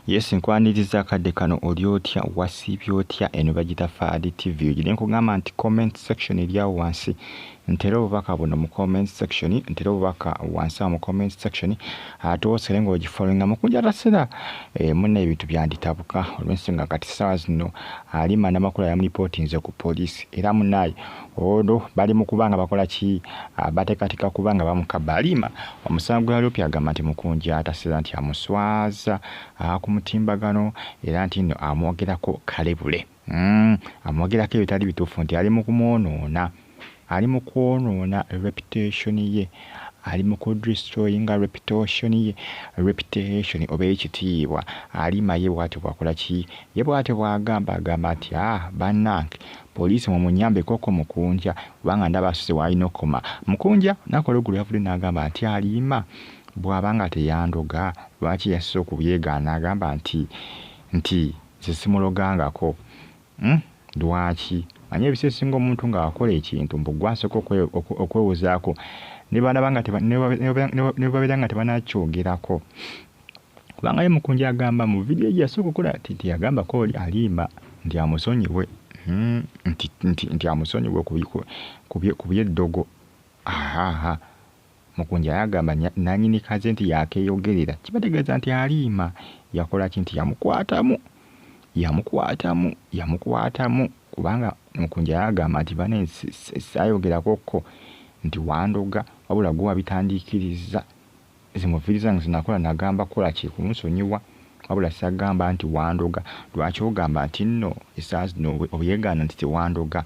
Yes, nkwaniriza akadde kano. Oli otya? Wasiibye otya? Eno bagita Faadi TV. Ogire nkugamba nti comment section eri awo wansi, ntere obubaka buno mu comment section, ntere obubaka wansi awo mu comment section, ate osere ng'ogifollowinga. Mukunja atasera munna ebintu byanditabuka olw'ensonga kati ssaawa zino Halima Namakula yamulipootinze ku poliisi, era munnaye olwo bali mu kuba nga bakola ki, bateekateeka kuba nga bamukabba. Halima omusango gwa Lupya agamba nti Mukunja atasera nti amuswaza ku mutimbagano, era nti nno amwogerako kalebule, amwogerako ebitali bituufu, nti ali mu kumwonoona, ali mu kwonoona reputation ye, ali mu kudestroyinga reputation ye, reputation oba ekitiibwa. Halima ye bw'atyo bw'akola ki, ye bw'atyo bw'agamba, agamba nti bannange poliisi mumunyambekoko Mukunja, kubanga ndaba asuse w'alina okukoma. Mukunja lunaku olweggulo yavudde n'agamba nti Halima bw'aba nga teyandoga, lwaki yasse okubyegaana? Agamba nti nze simulogangako. Lwaki manyi ebiseera ebisinga omuntu ng'akola ekintu mbu gwe asooka okwewozaako, ne ne babeera nga tebanakyogerako, kubanga ye Mukunja agamba mu vidiyo gye yasooka okukola nti teyagambako oli Halima nti amusonyiwe, nti amusonyiwe ku by'eddogo. Ahaha, Mukunja yagamba nannyini kaze nti yakeeyogerera, kibategeeza nti Halima yakola ki, nti yamukwatamu, yamukwatamu, yamukwatamu, kubanga Mukunja yagamba nti bane saayogerako ko nti wandoga, wabula gwe wabitandiikiriza. Nze mu vidiyo zange zenakola nagamba kukola ki, kumusonyiwa, wabula sagamba nti wandoga. Lwaki ogamba nti nno essaawa zino obyegaana nti tewandoga?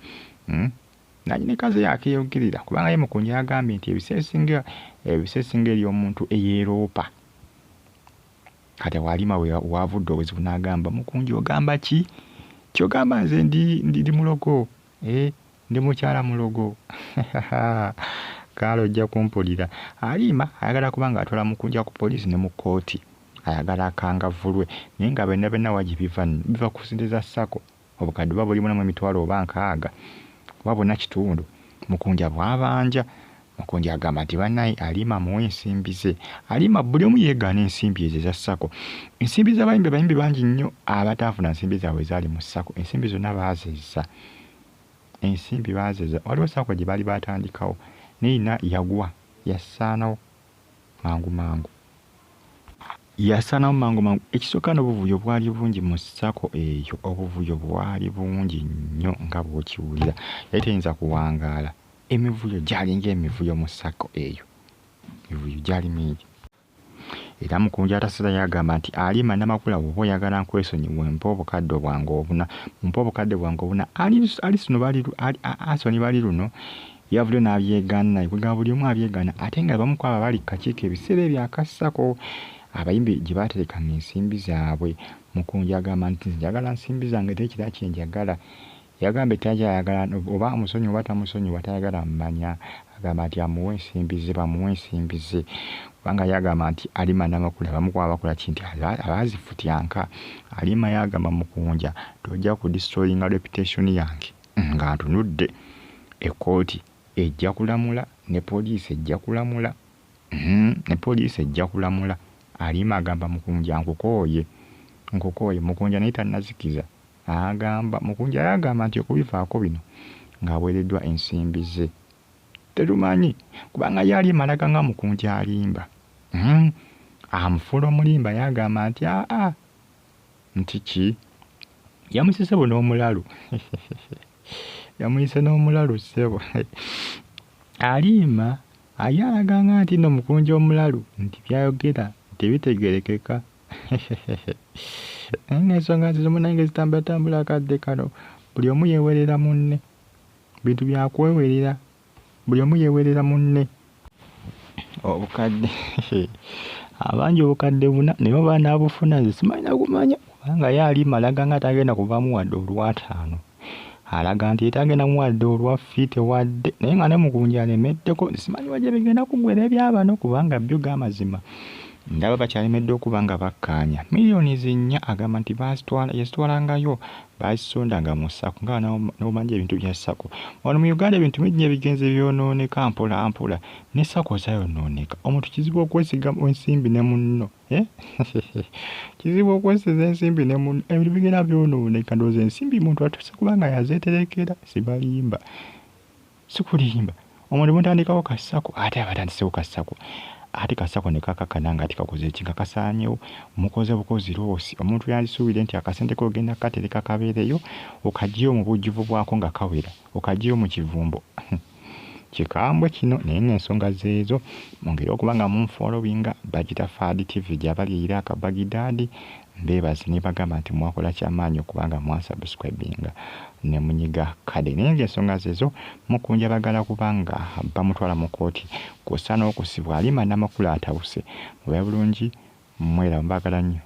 Nannyini kaze yakeeyogerera, kubanga ye Mukunja yagambye nti ebiseera ebisinga eri omuntu eyeeroopa. Kati awo Halima wavudde obuzibu n'agamba Mukunja ogamba ki, kyogamba nze ndi mulogo, ndi mukyala mulogo? Kaale ojja kumpulira. Halima ayagala kuba nga atwala Mukunja ku poliisi ne mu kkooti, ayagala akangavvulwe, naye nga byonna byonna wa gye biva, biva ku ssente za SACCO. Obukadde oba buli munamu emitwalo oba nkaaga oba bwonna kitundu Mukunja bw'abanja. Mukunja agamba nti bannaye Halima amuwe ensimbi ze. Halima buli omu yeegaana ensimbi ezo eza SACCO, ensimbi z'abayimbi. Abayimbi bangi nnyo abataafuna nsimbi zaabwe ezaali mu SACCO. Ensimbi zonna baazezza, ensimbi baazezza. Waliwo SACCO gye baali batandikawo naye yina yagwa, yasaanawo mangu mangu, yasaanawo mangu mangu. Ekisooka n'obuvuyo bwali bungi mu SACCO eyo, obuvuyo bwali bungi nnyo nga bw'okiwulira, yali teyinza kuwangaala. Emivuyo gyalinga emivuyo mu SACCO eyo, emivuyo gyali mingi. Era Mukunja atasera yagamba nti Halima Namakula bw'oba oyagala nkwesonyiwe, mpa obukadde bwange obuna, mpa obukadde bwange obuna. Alisoni bali luno yavuddeyo n'abyegaana, naye kwegamba buli omu abyegaana, ate nga abamu ku abo abali ku kakiiko ebiseera ebyo aka SACCO abayimbi gye baaterekanga ensimbi zaabwe. Mukunja agamba nti njagala nsimbi zange, teri kirala kye njagala. Yagambye takyayagala oba amusonyiwa oba tamusonyiwa, tayagala mmanya. Agamba nti amuwe ensimbi ze, bamuwe ensimbi ze, kubanga yagamba nti Halima Namakula abamu ku abo abakola ki nti abaazifutyanka. Halima yagamba Mukunja tojja kudestroyinga reputation yange nga ntunudde. Ekkooti ejja kulamula ne poliisi ejja kulamula, ne poliisi ejja kulamula. Halima agamba Mukunja nkukooye, nkukooye. Mukunja naye tannazikiza, agamba Mukunja yagamba nti okubivaako bino ng'aweereddwa ensimbi ze tetumanyi, kubanga ye Halima alaga nga Mukunja alimba, amufuula omulimba. Yagamba nti aa nti ki yamuyise ssebo n'omulalu, yamuyise n'omulalu ssebo. Halima ye alaga nga nti nno Mukunja omulalu, nti by'ayogera tebitegeerekeka. Naye ng'ensonga zizo munnange zitambulatambula akadde kano, buli omu yeewerera munne, bintu bya kwewerera, buli omu yeewerera munne. Obukadde abangi obukadde buna, naye oba anaabufuna nze simanyi na kumanya, kubanga ye Halima alaga nga tagenda kuvaamu wadde olw'ataano, alaga nti ye tagenda wadde olwa fifty wadde, naye nga ne Mukunja alemeddeko. Simanyi wa gye bigenda kuggwera ebya bano, kubanga byo g'amazima. Ndaba bakyalemedde okuba nga bakkaanya. Miliyoni 4 agamba nti baazitwala, yazitwalangayo, baazisondanga mu SACCO nga n'omanyi ebintu bya SACCO. Wano mu Uganda ebintu bingi ebigenze byonooneka mpola mpola, ne SACCO zaayonooneka. Omuntu kizibu okwesiga ensimbi ne munno. Eh? Kizibu okwesiga ensimbi ne munno. Ebintu bigenda byonooneka, ndowooza ensimbi muntu atuuse kuba nga yazeeterekera, sibalimba. Sikulimba. Omuntu mutandikawo ka SACCO, ate aba atandiseewo ka SACCO. Ate ka SACCO ne kakakana nga ate kakoze ki, nga kasaanyewo, mukoze bukozi loosi. Omuntu yandisuubire nti akasente ko ogenda kukatereka kabeereyo, okaggyeyo mu bujjuvu bwako nga kawera, okaggyeyo mu kivumbo. Kikambwe kino, naye ng'ensonga zeezo. Mwongere okuba nga munfollowinga, bagita Fahad TV gy'abali e Iraq, Baghdad. Mbeebaza ne bagamba nti mwakola kyamaanyi okuba nga mwansubscribinga ne munyiga kade. Naye ng'ensonga zeezo, Mukunja baagala kubanga bamutwala mu kkooti kw'ossa n'okusibwa. Halima Namakula atabuse. Mubeere bulungi, mweraba, mbaagala nnyo.